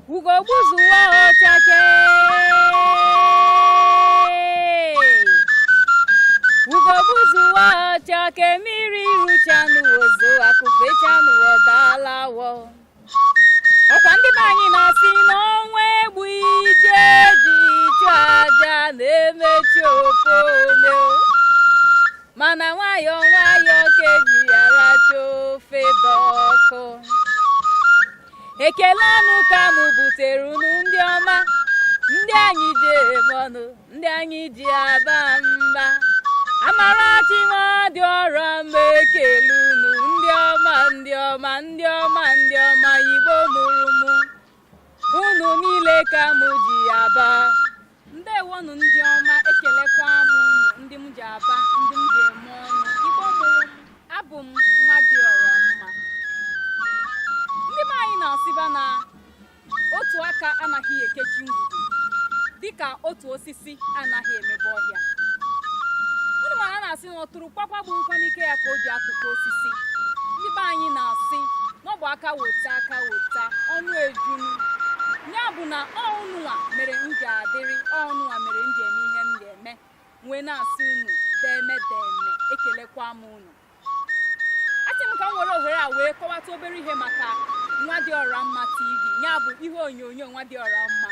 Ugo gbuzuwa ọchake, ugo gbuzuwa ọchake, mmiri ruchanụ ozo, akụfechanụ ọdalawo. Ọkwa ndị be anyị na-asị na ọnwa egbu ije ji chụ aja na-emechi ofe ome, mana nwayọọ nwayọọ ka eji aracha ofe dị ọkụ. Ekele ọnụ ka mụ butere unu, ndị ọma, ndị anyị ji eme ọnụ, ndị anyị ji aba mba. Amarachi nwa dị ọra mma, ekele unu, ndị ọma, ndị ọma, ndị ọma, ndị ọma Igbo mụrụ mụ. Unu niile ka mụ ji aba. Ndewonụ, ndị ọma. Ekelekwa m unu, ndị m ji aba, ndị m ji eme ọnụ. Igbo mụrụ m, abụ m nwa dị ọra mma. Ndị be anyị na-asịba na otu aka anaghị ekechi ngwugwu, dịka otu osisi anaghị emebe ọhịa. Unu mara na-asị na ọtụrụ kpakpa gburukwa n'ike ya ka o ji atụkọ osisi. Ndị be anyị na-asị na ọ bụ aka weta, aka weta, ọnụ ejunu. Ya bụ na ọnụnwa mere m ji adịrị, ọnụnwa mere m ji eme ihe m na-eme, wee na-asị unu deme deme. Ekelekwa m unu. Asị m ka m were ohere a wee kọwata obere ihe maka Nwa Dị Ọra Mma TV, ya bụ ihe onyonyo Nwa Dị Ọra Mma.